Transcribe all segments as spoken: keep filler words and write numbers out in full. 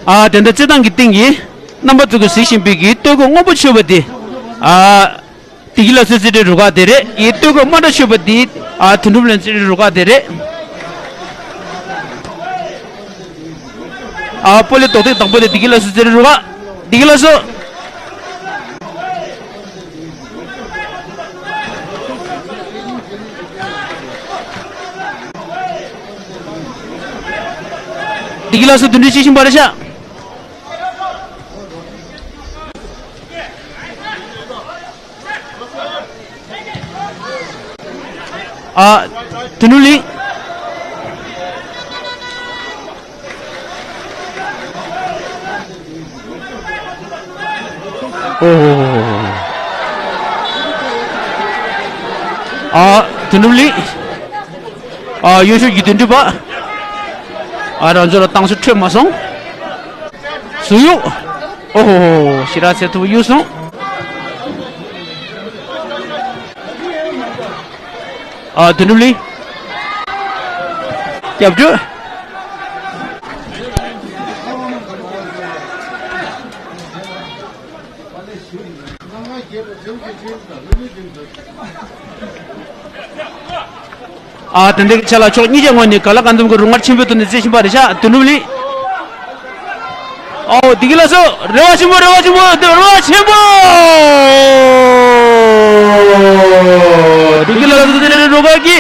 ཨ་དེ་འདྲ་རྩེད་ཐང་གི་སྟེང་གི་རྣམ་པ་ཚོ་གིས་གཟིགས་བཞིན་པའི་གི་སྟོད་གོས་སྔོན་པོ་མཆོད་པ་དེ། ཨ་བདེ་སྐྱིད་ལྷ་གསོལ་རྩེད་འགྲན་རུ་ཁག་དེ་རེད། ཡི་སྟོད་གོས་དམར་ཁྲ་མཆོད་པ་དེ། ཨ་དོན་གྲུབ་གླིང་རྩེད་འགྲན་རུ་ཁག་དེ་རེད། ཨ་སྤོ་ལོའི་རྡོག་ཐེག་དང་པོ་དེ་བདེ་སྐྱིད་ལྷ་གསོལ་རྩེད་འགྲན་རུ་ཁག་བདེ་སྐྱིད་ལྷ་གསོལ། བདེ་སྐྱིད་ལྷ་གསོལ་དོན་གྲུབ་སྐྱིད་ཤིང་པ་རེད་ཤག་ཨ་དོན་གྲུབ་གླིང་། ཨོ། ཨ་དོན་གྲུབ་གླིང་། ཨ་གཡོ་ཞོར་གྱི་དོན་གྲུབ་པ། ཨ་རང་ཚོ་ལ་བཏང་ས་འཕྲོད་མ་སོང་། ཟུར་གཡུག་ཨོ་ཧོ་ཧོ། ཞེ་དྲག་འཚེར་ཐུབ་གཡུག་སོང་། ཨ་དོན་གྲུབ་གླིང་། རྒྱབ་སྐྱོར། ཨ་དེ་འདྲའི་ཆ་ལ་ཕྱོགས་གཉིས་ཀྱི་ངོས་ནས་ག་ལ་གང་འཚམ་གྱི་རུ་ངར་ཆེན་པོའི་ཐོག་ནས་རྩེད་བཞིན་པ་རེད་ཤག་དོན་གྲུབ་གླིང་། ཨོ་བདེ་སྐྱིད་ལྷ་གསོལ། རེ་བ་ཆེན་པོ། རེ་བ་ཆེན་པོ། རེ་བ་ཆེན་པོ། བདེ་སྐྱིད་ལྷ་གསོལ་རྩེད་འགྲན་རུ་ཁག་གི་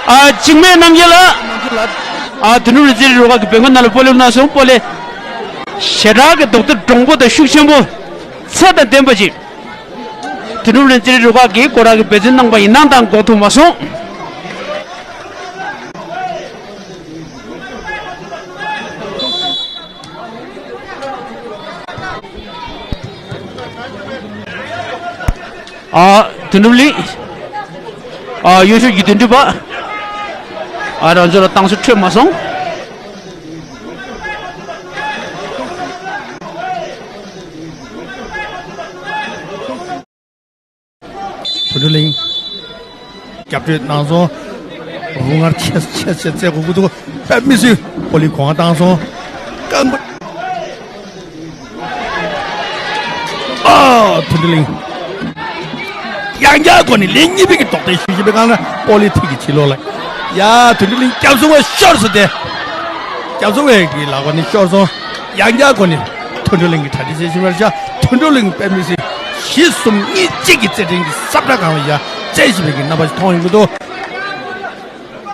ཨ་འཇིགས་མེད་རྣམ་རྒྱལ་ལགས། ཨ་དོན་གྲུབ་གླིང་རྩེད་འགྲན་རུ་ཁག་གི་བེང་ཀོ་ནང་ལ་སྤོ་ལོ་གནང་སོང་། སྤོ་ལོ་ཞེ་དྲག་གི་རྡོག་རྡེག་འདྲོང་པོ་དང་ཤུགས་ཆེན་པོ། ཚད་དང་ལྡན་པ་ཅིག་དོན་གྲུབ་གླིང་རྩེད་འགྲན་རུ་ཁག་གིས་སྐོར་ར་གིས་འབད་བརྩོན་གནང་པ་ཡིན་ནའང་ད་འགོག་ཐུབ་མ་སོང་། ཨ་དོན་གྲུབ་གླིང་། ཨ་གཡོ་ཞོར་གྱི་དོན་གྲུབ་པ། ཨ་རང་ཚོ་ལ་བཏང་ས་འཕྲོད་མ་སོང་། དོན་གྲུབ་གླིང་། རྒྱབ་སྤྲོད་གནང་སོང་། རུ་ངར་ཆེ་ཆེ་ཆེ་རྩེད་དགོས་ཀྱི་འདུག་དཔེ་མི་སྲིད་སྤོ་ལོའི་གོ་བ་བཏང་སོང་། རྐང་པ། ཨ་དོན་གྲུབ་གླིང་། ཡང་བསྐྱར་སྒོ་ནས་ལན་གཉིས་པའི་གི་རྡོག་རྡེག་གཞུ་བཞིན་པའི་སྒང་ལ་སྤོ་ལོའི་ཐིག་གི་ཕྱི་ལོགས་ལ། ཡ་དོན་གྲུབ་གླིང་རྒྱབ་སོང་བས་ཤོར་སོང་སྟེ། རྒྱབ་སོང་བས་གི་ལག་པ་ནས་ཤོར་སོང་། ཡང་བསྐྱར་སྒོ་ནས་དོན་གྲུབ་གླིང་གི་གྲ་སྒྲིག་བྱེད་བཞིན་པར་བྱ། དོན་གྲུབ་གླིང་དཔེ་མི་སྲིད་བཞི་གསུམ་གཉིས་གཅིག་གི་རྩེད་འགྲན་གྱི་ས་བཀྲ་སྒང་ལ་ཡ་རྩེད་བཞིན་པའི་གི་རྣམ་པ་ཞིག་མཐོང་ཡོང་གི་འདུག་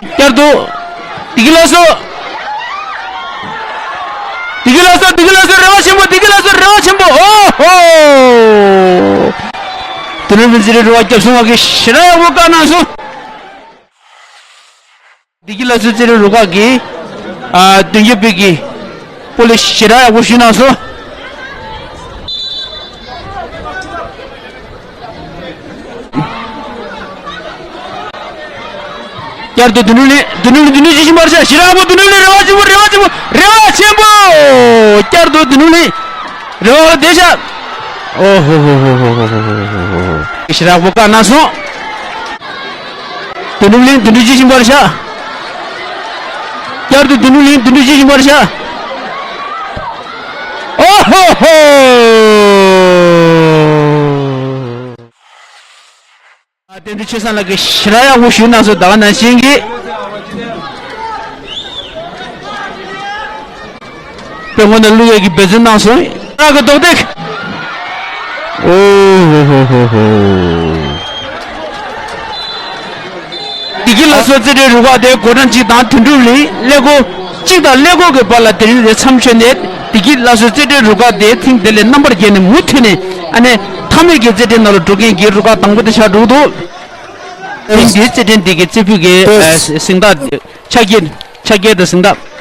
བསྐྱར་དུ། བདེ་སྐྱིད་ལྷ་གསོལ། བདེ་སྐྱིད་ལྷ་གསོལ། བདེ་སྐྱིད་ལྷ་གསོལ། རེ་བ་ཆེན་པོ། བདེ་སྐྱིད་ལྷ་གསོལ། རེ་བ་ཆེན་པོ། ཨོ་ཧོ། དོན་གྲུབ་གླིང་རྩེད་འགྲན་རུ་ཁག་རྒྱབ་སོང་བ་གིས་ཞེ་དྲག་ཡག་པོ་བཀག་གནང་སོང་། བདེ་སྐྱིད་ལྷ་གསོལ་རྩེད་འགྲན་རུ་ཁག་གིས་ཨ་མདུན་རྒྱབ་པའི་གི་སྤོ་ལོ་ཞེ་དྲག་ཡག་པོ་གཞུས་གནང་སོང་། བསྐྱར་དུ་དོན་གྲུབ་གླིང་། དོན་གྲུབ་གླིང་། དོན་གྲུབ་གླིང་། ཞེ་པོ་དོན་གྲུབ་གླིང་། རེ་བ་ཆེན་པོ། རེ་བ་ཆེན་པོ། རེ་བ་ཆེན་པོ། བསྐྱར་དུ་དོན་གྲུབ་གླིང་། རེ་བ་ལ་བསྡད་ཤག་ཨོ་ཧོ་ཧོ་ཧོ། ཞེ་དྲག་པོ་བཀག་གནང་སོང་། དོན་གྲུབ་གླིང་། དོན་གྲུབ་གླིང་། ཞེ་པོ་དོན་གྲུབ་གླིང་ཤག་བསྐྱར་དུ་དོན་གྲུབ་གླིང་། དོན་གྲུབ་གླིང་། ཞེ་པོ་དོན་གྲུབ་གླིང་ཤག་ཨོ་ཧོ་ཧོ། ཨ་བསྟན་འཛིན་ཆོས་བཟང་ལགས་ཀྱིས་ཞེ་དྲག་ཡག་པོ་ཞུས་གནང་སོང་། ད་ག་ནང་བཞིན་གྱི་དཔོན་ངོ་ནས་བླུག་ཡས་ཀྱི་འབད་བརྩོན་གནང་སོང་། རང་གི་རྡོག་རྡེག་ཨོ་ཧོ་ཧོ་ཧོ་ཧོ། བདེ་སྐྱིད་ལྷ་གསོལ་རྩེད་འགྲན་རུ་ཁག་དེ་འགོ་གྲངས་གཅིག་དང་དོན་གྲུབ་གླིང་ཀླད་ཀོར་གཅིག་དང་ཀླད་ཀོར་གྱི་བར་ལ་དེ་རིང་རེ་མཚམས་ཆོད་ནས། བདེ་སྐྱིད་ལྷ་གསོལ་རྩེད་འགྲན་རུ་ཁག་དེ་ཐེངས་དེ་ལས་རྣམ་པར་རྒྱལ་ནས་མུ་མཐུད་ནས་ཨ་ནེ་མཐའ་མའི་གི་རྩེད་འགྲན་ནང་ལ་འགྲོ་མཁན་གྱི་རུ་ཁག་དང་པོ་དེ་ཆགས་འགྲོ་གི་འདུག་དེ་རིང་གི་རྩེད་འགྲན་འདི་གི་རྩེ་ཕུད་ཀྱི་ཨ་གཟེངས་རྟགས་ཆ་རྐྱེན་ཆ་རྐྱེན་དང་གཟེངས་རྟགས།